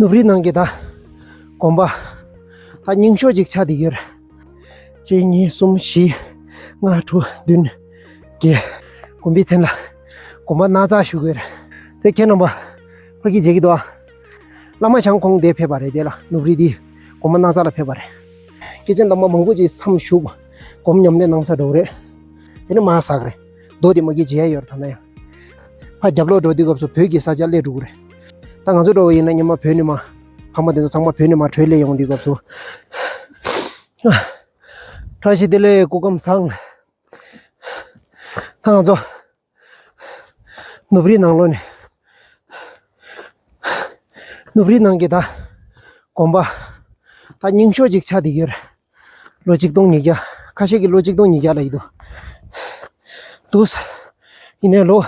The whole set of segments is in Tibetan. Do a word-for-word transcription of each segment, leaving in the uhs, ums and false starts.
ནུབ་རིའི་ནང་གི་ད་དགོན་པ་ད་རྙིང་ཤོས་ཅིག་ཆགས་བསྡད་ཡོད་རེད། གཅིག་གཉིས་གསུམ་བཞི་ལྔ་དྲུག་བདུན་བརྒྱད། དགོན་པའི་མཚན་ལ་དགོན་པ་སྣག་ཚ་ཞུ་གི་ཡོད་རེད། དེ་ཁྱེད་རྣམ་པ་ཕ་གི་མཇལ་གྱི་འདུག་ཨ། བླ་མ་ཞང་ཁོང་དེ་ཕེབས་པ་རེད། དེ་ལ་ནུབ་རི་དེ་དགོན་པ་སྣག་ཚ་ལ་ཕེབས་པ་རེད། སྐྱེས་ཆེན་དམ་པ་མང་པོ་ཅིག་མཚམས་བཞུགས་སྒོམ་ཉམས་ལེན་གནང་ས་འགྲོ་གི་རེད། དེ་ནས་མར་ཟག་གི་རེད། རྡོ་དེ་མ་གི་མཇལ་ཡ་ཡོད་རེད། ད་ན་ཡང་ཕ་རྒྱབ་ལོག་འགྲོ་དུས་སྐབས་སུ་བོད་ཀྱི་ས་ཆ་སླེབས་འགྲོ་གི་རེད། ད་ང་ཚོ་འགྲོ་བ་ཡིན་ན་སྔོན་མ་བོད་ནས་མར་ཕ་མ་དེ་ཚོ་ཚང་མ་བོད་ནས་མར་བྲོས་སླེབས་ཡོང་དུས་སྐབས་སུ། བཀྲ་ཤིས་བདེ་ལེགས། སྐུ་ཁམས་བཟང་། ད་ང་ཚོ་ནུབ་རིའི་ནང་ལོགས་ནས། ནུབ་རིའི་ནང་གི་ད་དགོན་པ་ད་རྙིང་ཤོས་ཅིག་ཆགས་བསྡད་ཡོད་རེད། ལོ་ཆིག་སྟོང་ཉིས་བརྒྱ། ཁ་ཤས་ཀྱིས་ལོ་ཆིག་སྟོང་ཉིས་བརྒྱ་ལབ་ཀྱི་འདུག་འདུག་ཡིན་ནའི་ལོ་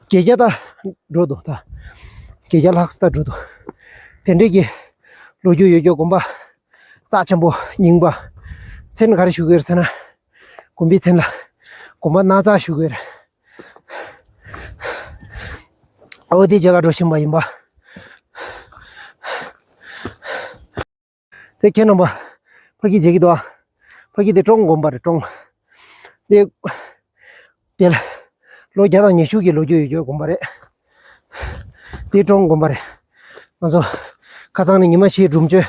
བརྒྱད་བརྒྱ་ད་འགྲོ་འདུག་ད་བརྒྱད་བརྒྱ་ལྷག་ཙམ་འགྲོ་འདུག་དེ་འདྲས་ཀྱི་ལོ་རྒྱུས་ཡོད་རྒྱུ་དགོན་པ་རྩ་ཆེན་པོ་རྙིང་པ། མཚན་ག་རེ་ཞུ་གི་ཡོད་ཟེར་ན། དགོན་པའི་མཚན་ལ་དགོན་པ་སྣག་ཚ་ཞུ་གི་ཡོད་རེད། འོ་དེ་མཇལ་ག་འགྲོ་བཞིན་པ་ཡིན་པ། དེ་ཁྱེད་རྣམ་པ་ཕ་གི་མཇལ་གྱི་འདུག་ཨ། ཕ་གི་དེ་ཀྲོང་དགོན་པ་རེད། ཀྲོང་། དེ་དེ་ལ་ལོ་བརྒྱ་དང་ཉི་ཤུ་གི་ལོ་རྒྱུས་ཡོད་རྒྱུ་དགོན་པ་རེད། དེ་ཀྲོང་དགོན་པ་རེད། ང་ཚོ་ཁ་སང་ནས་ཉི་མ་བཞིའི་སྒྲུབ་མཆོད་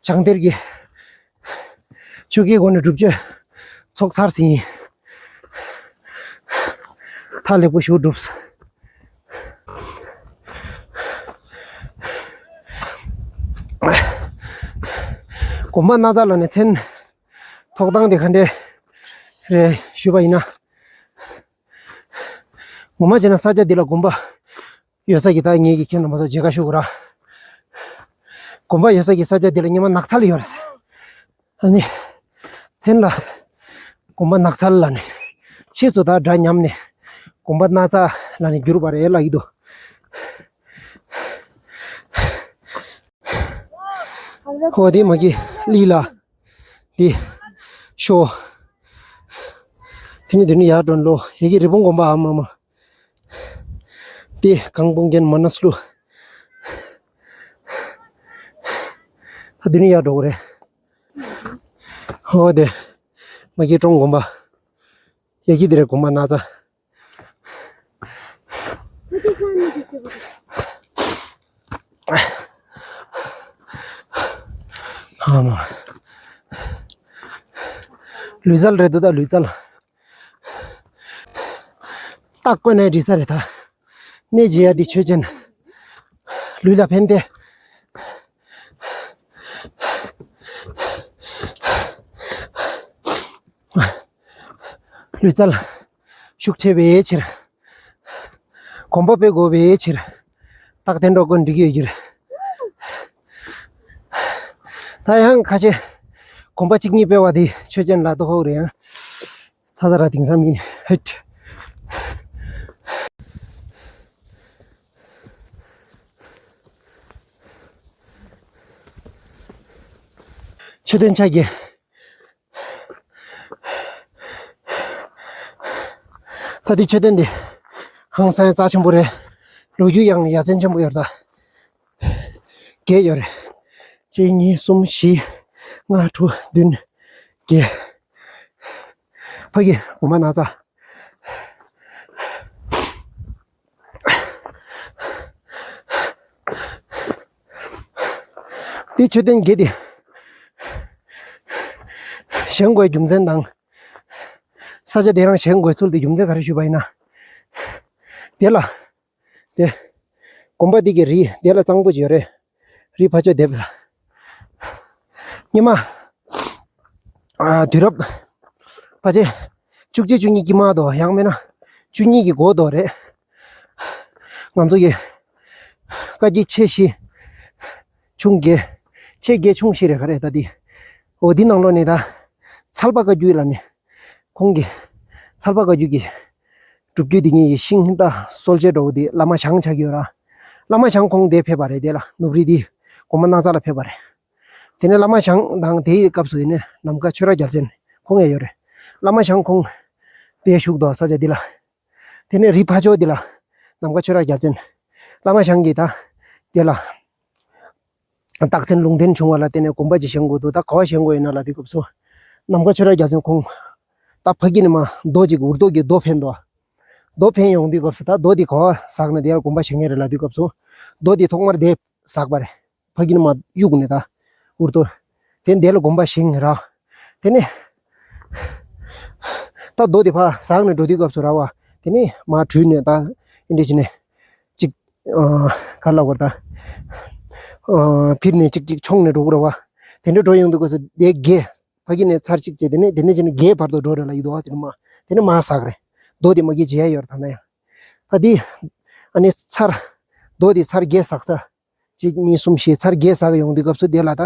བྱང་གཏེར་གྱི་ཆོས་ཀྱི་སྒོ་ནས་སྒྲུབ་མཆོད་ཚོགས་ཚར་ཟིན་ཡིན། ཐག་ལེགས་པོ་ཞུ་སྒྲུབ། དགོན་པ་སྣག་ཚ་ལབ་ནས་མཚན་ཐོགས་སྟངས་དེ་ག་འདྲས་རེད་ཞུས་པ་ཡིན་ན། ངོ་མ་བྱས་ན་ས་ཆ་འདི་ལ་དགོན་པ་ཡོད་ས་ཀྱི་ད་ངེད་ཀྱི་ཁྱེད་རྣམ་པ་ཚོ་མཇལ་ཁ་ཞུ་དགོས་ར། དགོན་པ་ཡོད་ས་ཀྱི་ས་ཆ་འདི་ལ་སྔོན་མ་ནགས་ཚལ་ཡོད་རེད་ཟེར། ཨ་ནི། མཚན་ལ་དགོན་པ་ནགས་ཚལ་ལ་ནི་ཕྱིས་སུ་ད་སྒྲ་ཉམས་ནས་དགོན་པ་སྣག་ཚ་ལ་ནི་གྱུར་པ་རེད་ལབ་ཀྱི་འདུག་ཧོ་དེ་མ་གི་ལི་ལ། དེ་ཤོ། དེ་ནི་དེ་ནི་ཡར་འགྲོ་ལོ་ཡ་གི་རི་བོང་དགོན་པ་ཨ་མ་མ། དེ་གང་སྤུངས་རྒྱན་མ་ནས་ལུ། ད་དེ་ནི་ཡར་འགྲོ་གི་རེད། ཧོ་དེ་མ་གི་ཀྲོང་དགོན་པ། ཡ་གི་དེ་རེད་དགོན་པ་སྣག་ཚ། ཨ་མ། ལུས་རྩལ་རེད་འདུག་ད་ལུས་རྩལ། རྟགས་བཀོད་ནས་འདྲི་ས་རེད་ད། གནས་བརྗེ་ཡ་འདི་ཆོས་ཅན། ལུས་ལ་ཕན་ཏེ། ལུས་རྩལ་ཤུགས་ཆེ་བའི་ཕྱིར། གོམ་པ་སྤོ་དགོས་པའི་ཕྱིར། རྟགས་དེ་འདྲ་བཀོད་འགྲིག་གི་ཡོད་རྒྱུ་རེད། ད་ཡང་ཁ་ཤས་གོམ་པ་གཅིག་གཉིས་སྤོ་བ་དེ་ཆོས་ཅན་ལ་ཏོག་ཧོག་རེད་ཡང་། ཚ་ཚ་ར་དེང་སང་མིན་ཧེད། མཆོད་རྟེན་ཆ་གི། ད་འདི་མཆོད་རྟེན་འདི་ཧང་སང་རྩ་ཆེན་པོ་རེད། ལོ་རྒྱུས་ཡང་ཡ་མཚན་ཆེན་པོ་ཡོད་རེད་ད། བརྒྱད་ཡོད་རེད། གཅིག་གཉིས་གསུམ་བཞི་ལྔ་དྲུག་བདུན་བརྒྱད། ཕ་གི་དགོན་པ་སྣག་ཚ། འདི་མཆོད་རྟེན་བརྒྱད་དེ་བཞེངས་དགོས་རྒྱུ་མཚན་དང་། ས་ཆ་དེ་རང་བཞེངས་དགོས་ཚུལ་དེ་རྒྱུ་མཚན་ག་རེ་ཞུས་པ་ཡིན་ན། དེ་ལ། དེ། དགོན་པ་འདི་གི་རི་དེ་ལ་གཙང་པོ་ཅིག་ཡོད་རེད། རི་ཕ་ཆོས་སྡེབ་ལ། ཉི་མ། ཨ་དུས་རབས། ཕལ་ཆེར། བཅུ་གཅིག་བཅུ་གཉིས་ཀྱི་མ་གཏོགས་ཡང་མིན་ན། བཅུ་གཉིས་ཀྱི་འགོ་གཏོགས་རེད། ང་ཚོ་གི། བཀའ་བརྒྱུད་ཆེ་བཞི། ཆུང་བརྒྱད། ཆེ་བརྒྱད་ཆུང་བཞི་རེད་ག་རེད་ད་འདི། འོ་འདི་ནང་ལོགས་ནས་ད། ཚལ་པ་བཀའ་བརྒྱུད་ལ་ནི། ཁོང་གི། ཚལ་པ་བཀའ་བརྒྱུད་ཀྱི། སྒྲུབ་བརྒྱུད་འདི་ཉིད་ཀྱི་ཤིང་རྟ་གསོལ་བྱེད་འགྲོ་བོ་འདི་བླ་མ་ཞང་ཆགས་ཀྱི་ཡོད་ར། བླ་མ་ཞང་ཁོང་དེ་ཕེབས་པ་རེད། དེ་ལ་ནུབ་རི་འདི་དགོན་པ་སྣག་ཚ་ལ་ཕེབས་པ་རེད། དེ་ནས་བླ་མ་ཞང་དང་དེའི་སྐབས་སུ་དེ་ནས་ནམ་མཁའ་ཆོས་ར་རྒྱལ་མཚན་ཁོང་ཡང་ཡོད་རེད། བླ་མ་ཞང་ཁོང་དེ་བཞུགས་འདུག་ས་ཆ་འདི་ལ། དེ་ནས་རི་ཕ་ཆོས་འདི་ལ་ནམ་མཁའ་ཆོས་ར་རྒྱལ་མཚན། བླ་མ་ཞང་གིས་ད་ དེ་ལ་རྟགས་མཚན་ལུང་བསྟན་བྱུང་བ་ལ་བརྟེན་ནས་དགོན་པ་ཅིག་བཞེངས་དགོས་འདུག་ད་ག་བ་བཞེངས་དགོས་ཡིན་ན་ལབ་དུས་སྐབས་སུ། ནམ་མཁའ་ཆོས་གྲགས་རྒྱལ་མཚན་ཁོང་། ད་ཕ་གི་ནས་མར་རྡོ་ཅིག་འུར་རྡོ་གི་རྡོ་འཕེན་འདུག་རྡོ་འཕེན་ཡོང་དུས་སྐབས་སུ་ད་རྡོ་འདི་ག་བ་ཟགས་ནས་དེ་ལ་དགོན་པ་བཞེངས་ངེས་རེད་ལབ་དུས་སྐབས་སུ། རྡོ་འདི་ཐོག་མར་དེ་ཟགས་པ་རེད། ཕ་གི་ནས་མར་གཡུགས་ནས་ད་འུར་རྡོ། དེ་འདི་ལ་དགོན་པ་བཞེངས་ར། དེ་ནས་ད་རྡོ་དེ་ཕར་ཟགས་ནས་འགྲོ་དུས་སྐབས་སུ་ར་བ། དེ་ནས་མར་དྲུད་ནས་ད་ཨིན་འདྲ་བྱས་ནས་ཅིག་ཨ། ག་ལབ་དགོས་རེད་ད། ཨ། ཕིར་ནས་ཅིག་ཅིག་མཆོངས་ནས་འགྲོ་གི་ར་བ། དེ་འདྲ་འགྲོ་ཡོང་དུས་སྐབས་སུ་དེ་བརྒལ། ཕ་གི་ནས་ཚར་གཅིག་བྱས་དེ་ནས་དེ་ནས་བྱས་ནས་བརྒལ་བར་དུ་འགྲོ་ར་ལབ་ཡོད་དོ། དེ་ནས་མར་དེ་ནས་མར་ཟགས་རེད། རྡོ་དེ་མ་བརྒལ་བྱེད་ཡ་ཡོད་རེད་ད་ལྟ་ཡང་། ད་དེ་ཨ་ནི་ཚར། རྡོ་དེ་ཚར་བརྒལ་ཟགས་ཚར། གཅིག་གཉིས་གསུམ་བཞི་ཚར་བརྒལ་ཟགས་ཡོང་དུས་སྐབས་སུ་དེ་ལ་ད་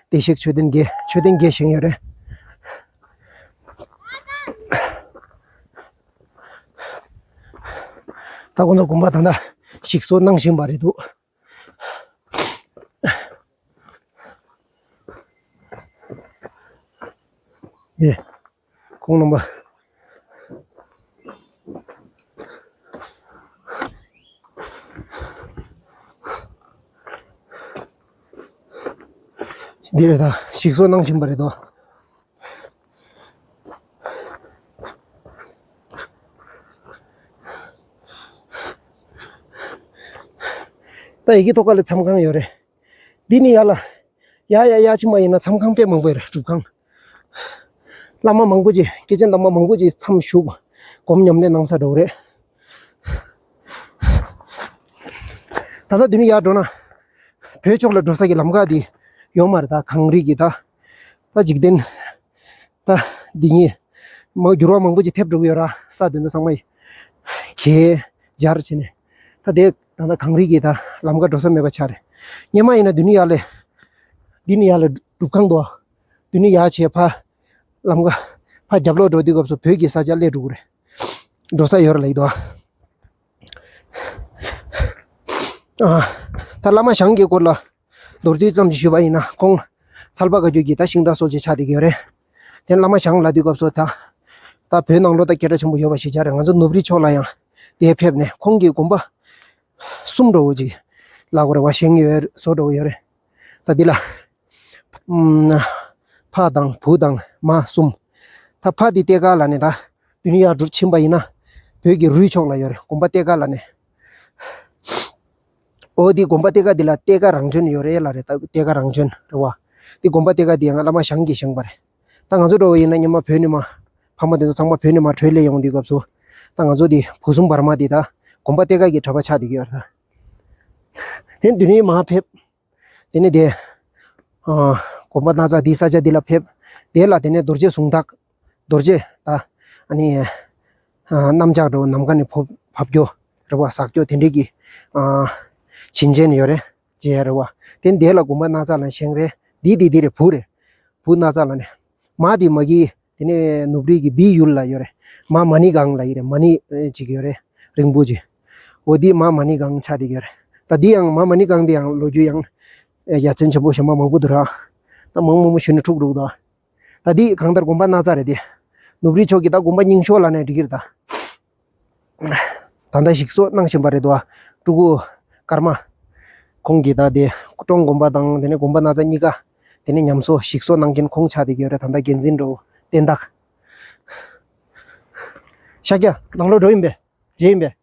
བདེ་གཤེགས་མཆོད་རྟེན་བརྒྱད། མཆོད་རྟེན་བརྒྱད་བཞེངས་ཡོད་རེད། ད་ཁོང་ཚོ་དགོན་པ་ད་ལྟ་ཞིག་གསོ་གནང་བཞིན་པ་རེད་འདུག་ཡེ། ཁོང་རྣམ་པ། འདི་རེད་ད། ཞིག་གསོ་གནང་བཞིན་པ་རེད་དོ། ད་ཡི་གེ་ཐོག་ཁ་ལ་མཚམས་ཁང་ཡོད་རེད། འདི་ནི་ཡར་ལ། ཡར་ཡར་ཡར་ཕྱིན་པ་ཡིན་ན་མཚམས་ཁང་དཔེ་མང་པོ་ཡོད་རེད། སྒྲུབ་ཁང་། བླ་མ་མང་པོ་ཅིག་སྐྱེས་ཆེན་བླ་མ་མང་པོ་ཅིག་མཚམས་བཞུགས། སྒོམ་ཉམས་ལེན་གནང་ས་འདྲ་བོ་རེད། ད་ལྟ་འདི་ནས་ཡར་འགྲོ་ན། བོད་ཕྱོགས་ལ་འགྲོ་ས་གི་ལམ་ཁ་འདི་ཡོད་མ་རེད། ད་གངས་རི་གི་ད། ད་འཇིག་རྟེན། ད་འདི་གཉིས། མ་འགྱུར་བ་མང་པོ་ཅིག་ཐེབས་འགྲོ་གི་ཡོད་ར། ས་དེ་ཚོ་ཚང་མ་གས་སྦྱར་བྱས་ནས། ད་དེ་ད་ལྟ་གངས་རི་གི་ད་ལམ་ཁ་འགྲོ་ས་མེད་པ་ཆགས་རེད། སྔོན་མ་ཡིན་ན་འདི་ནས་ཡར་ལས། འདི་ནས་ཡར་ལས་སྒྲུབ་ཁང་དུ། འདི་ནས་ཡར་བྱས་ཕར། ལམ་ཁ། ཕར་རྒྱབ་ལོགས་འགྲོ་དུས་སྐབས་སུ་བོད་ཀྱི་ས་ཆ་སླེབས་འགྲོ་གི་རེད། འགྲོ་ས་ཡོད་ར་ལབ་ཀྱི་འདུག་ཨ། ད་བླ་མ་ཞང་གི་སྐོར་ལ་མདོར་བསྡུས་ཙམ་ཞིག་ཞུས་པ་ཡིན་ན། ཁོང་ཚལ་པ་བཀའ་བརྒྱུད་ཀྱི་ད་ཤིང་རྟ་སྲོལ་ཅིག་ཆགས་བསྡད་ཀྱི་ཡོད་རེད། དེ་བླ་མ་ཞང་ལབ་དུས་སྐབས་སུ་ད། ད་བོད་ནང་ལོགས་ད་སྐད་གྲགས་ཆེན་པོ་ཡོད་པ་ཞིག་ཆགས་རེད། ང་ཚོ་ནུབ་རི་ཕྱོགས་ལ་ཡང་དེ་ཕེབས་ནས་ཁོང་གིས་དགོན་པ་གསུམ་འདྲ་བོ་ཅིག་ལབ་དགོས་རེད་བ། བཞེངས་ཡོད་བཟོ་འདྲ་བོ་ཡོད་རེད། ད་འདི་ལ། ཨུམ། ཕ་དང་བུ་དང་མ་གསུམ། ད་ཕ་འདི་གཏེར་ཁ་ལ་ནི་ད། འདི་ནས་ཡར་འགྲོ་ཕྱིན་པ་ཡིན་ན། བོད་ཀྱི་རུའི་ཕྱོགས་ལ་ཡོད་རེད། དགོན་པ་གཏེར་ཁ་ལ་ནི། འོ་འདི་དགོན་པ་གཏེར་ཁ་འདི་ལ་གཏེར་ཁ་རང་བྱོན་ཡོད་རེད་ལབ་རེད། ད་གཏེར་ཁ་རང་བྱོན་རེད་བ། འདི་དགོན་པ་གཏེར་ཁ་འདི་ཡང་བླ་མ་ཞང་གིས་བཞེངས་པ་རེད། ད་ང་ཚོ་འདྲ་བོ་ཡིན་ན་སྔོན་མ་བོད་ནས་མར། ཕ་མ་དེ་ཚོ་ཚང་མ་བོད་ནས་མར་བྲོས་སླེབས་ཡོང་དུས་སྐབས་སུ། ད་ང་ཚོ་འདི་བུ་གསུམ་བར་མ་འདི་ད་དགོན་པ་གཏེར་ཁ་གི་གྲྭ་པ་ཆགས་བསྡད་ཀྱི་ཡོད་རེད་ད། དེ་འདི་ནས་མར་ཕེབས། དེ་ནས་དེ། ཨ། དགོན་པ་སྣག་ཚ་འདི་ས་ཆ་འདི་ལ་ཕེབས། དེ་ལ་དེ་ནས་རྡོ་རྗེ་གཟུངས་ཐག་རྡོ་རྗེ་ད། ཨ་ནི། ཨ། གནམ་ལྕགས་འདྲ་བོ་ནམ་མཁའ་ནས་ཕོབ་ཕབ་རྒྱུ་རེད་བ། ཟག་རྒྱུ་དེ་འདྲའི་གི། ཨ། བྱིན་ཅན་ཡོད་རེད། བྱེད་ཡ་རེད་བ། དེ་འདི་ལ་དགོན་པ་སྣག་ཚ་ལ་བཞེངས་རེད། འདི་འདི་འདི་རེད། བུ་རེད། བུ་སྣག་ཚ་ལ་ནས། མ་འདི་མ་གི། དེ་ནས་ནུབ་རི་གི་བི་ཡུལ་ལ་ཡོད་རེད། མ་མ་ཎི་སྒང་ལབ་ཀྱི་རེད། མ་ཎི་ཅིག་ཡོད་རེད། རིང་པོ་ཅིག་འོ་འདི་མ་མ་ཎི་སྒང་ཆགས་བསྡད་ཀྱི་ཡོད་རེད། ད་འདི་ཡང་མ་མ་ཎི་སྒང་འདི་ཡང་ལོ་རྒྱུས་ཡང་། ཡ་མཚན་ཆེན་པོ་གཞན་པ་མང་པོ་འདུག་ར། ད་མང་མང་པོ་ཞུས་ནས་འཁྲུག་འགྲོ་གི་འདུག་ད་འདི་གང་ལྟར་དགོན་པ་སྣག་ཚ་རེད་དེ། ནུབ་རི་ཕྱོགས་ཀྱི་ད་དགོན་པ་རྙིང་ཤོས་ལབ་ནས་འགྲིག་གི་རེད་ད། ད་ལྟ་ཞིག་གསོ་གནང་བཞིན་པ་རེད་དོ། སྤྲུལ་སྐུ་ཀརྨ། ཁོང་གིས་ད་དེ་ཀྲོང་དགོན་པ་དང་དེ་ནས་དགོན་པ་སྣག་ཚ་གཉིས་ཀ་དེ་ནས་ཉམས་གསོ་ཞིག་གསོ་གནང་མཁན་ཁོང་ཆགས་བསྡད་ཀྱི་ཡོད་རེད། ད་ལྟ་འགན་འཛིན་འདྲ་བོ་བསྟན་བདག་ཤཱཀྱ་ནང་ལོགས་འགྲོ་ཡིན་པས། མཇལ་ཡིན་པས།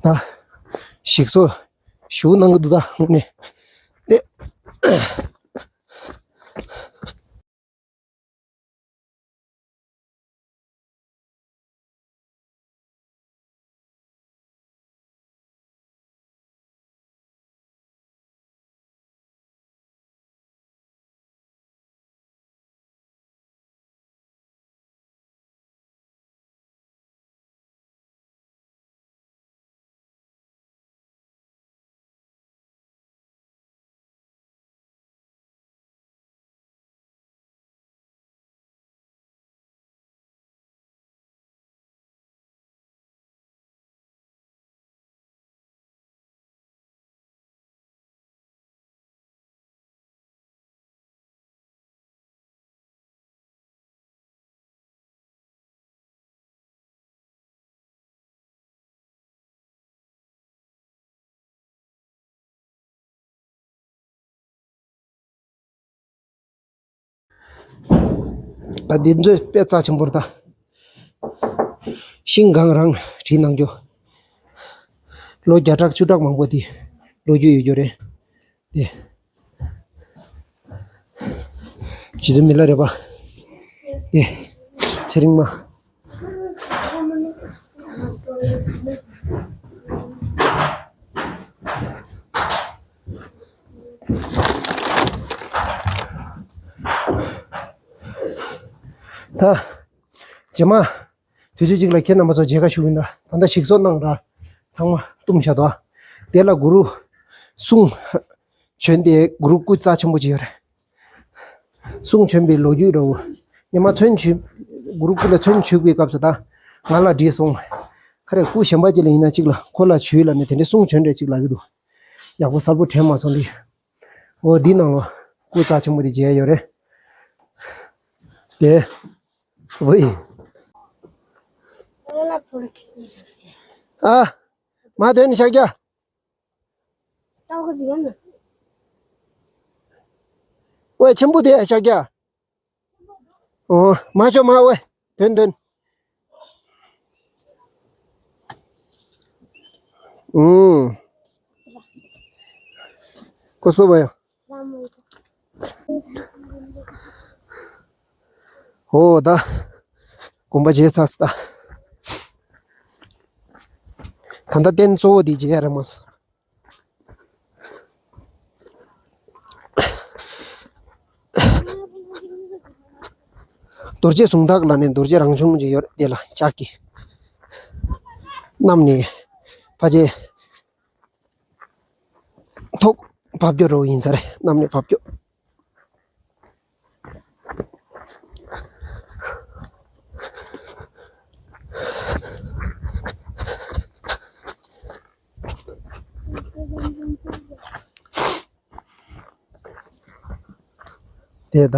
ད་ཞིག་གསོ་ཞུ་གནང་གི་འདུག་ད་དངོས་གནས། ཨེ། ད་འདི་ཚོ་དཔེ་རྩ་ཆེན་པོ་རེད་ད། ཤིང་སྒང་རང་བྲིས་གནང་རྒྱུ། ལོ་བརྒྱ་ཕྲག་བཅུ་ཕྲག་མང་པོ་དེ་ལོ་རྒྱུས་ཡོད་རྒྱུ་རེད། དེ། རྗེ་བཙུན་མི་ལ་རས་པ། དེ། ཚེ་རིང་མ། ད། རྗེས་མ། དུས་ཚོད་གཅིག་ལ་ཁྱེད་རྣམ་པ་ཚོ་མཇལ་ཁ་ཞུ་གི་ཡིན་ད། ད་ལྟ་ཞིག་གསོ་གནང་ར། ཚང་མ་བཏུམ་བཞག་དོ། དེ་ལ་གུ་རུ། གསུང་བྱོན་ཏེ་གུ་རུ་སྐུ་རྩ་ཆེན་པོ་ཅིག་ཡོད་རེད། གསུང་བྱོན་པའི་ལོ་རྒྱུས་རོ། ཉི་མ་ཚོན་བྱུག་གུ་རུ་སྐུ་ལ་ཚོན་བྱུག་པའི་སྐབས་སུ་ད། ང་ལ་བྲིས་སོང་། ཁ་རས་སྐུ་གཞན་པ་ཅིག་ལ་ཡིན་ན་གཅིག་ལ་ཁོ་ལ་བྱུས་ལ་ནི་དེ་འདྲའི་གསུང་བྱོན་རེ་གཅིག་ལ་གི་འདུག་ཡག་པོ་གསལ་པོ་དྲན་མ་སོང་འདི། འོ་འདི་ནང་ལོ། སྐུ་རྩ་ཆེན་པོ་འདི་མཇལ་ཡོད་རེད། དེ། ཝེ། ཨ། མ་དོན་ཤག་རྒྱ། ཝེ་ཆེན་པོ་དེ་ཤག་རྒྱ། ཨོ། མ་ཤོ་མ་ཝེ། དོན་དོན། ཨུམ། ཀོ་སོ་བ་ཡ། ཨོ་ད། དགོན་པ་མཇལ་ཚར་སོང་ད། ད་ལྟ་རྟེན་གཙོ་བོ་འདི་མཇལ་ཡ་རེད་མ་སོང་། རྡོ་རྗེ་གཟུངས་ཐག་ལ་ནི་རྡོ་རྗེ་རང་བྱུང་ཅིག་ཡོད་དེ་ལ་ལྕགས་ཀྱི། གནམ་ནས་ཕ་ཆེ། ཐོག་བབས་རྒྱུ་རོ་ཡིན་ས་རེད། གནམ་ནས་བབས་རྒྱུ། དེ་ད།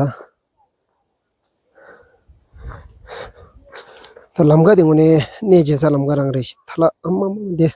ད་ལམ་ཁ་དེ་དངོས་གནས་གནས་མཇལ་ས་ལམ་ཁ་རང་རེད་ཤི། ཐ་ལ་ཨམ་ཨམ་ཨམ་དེ།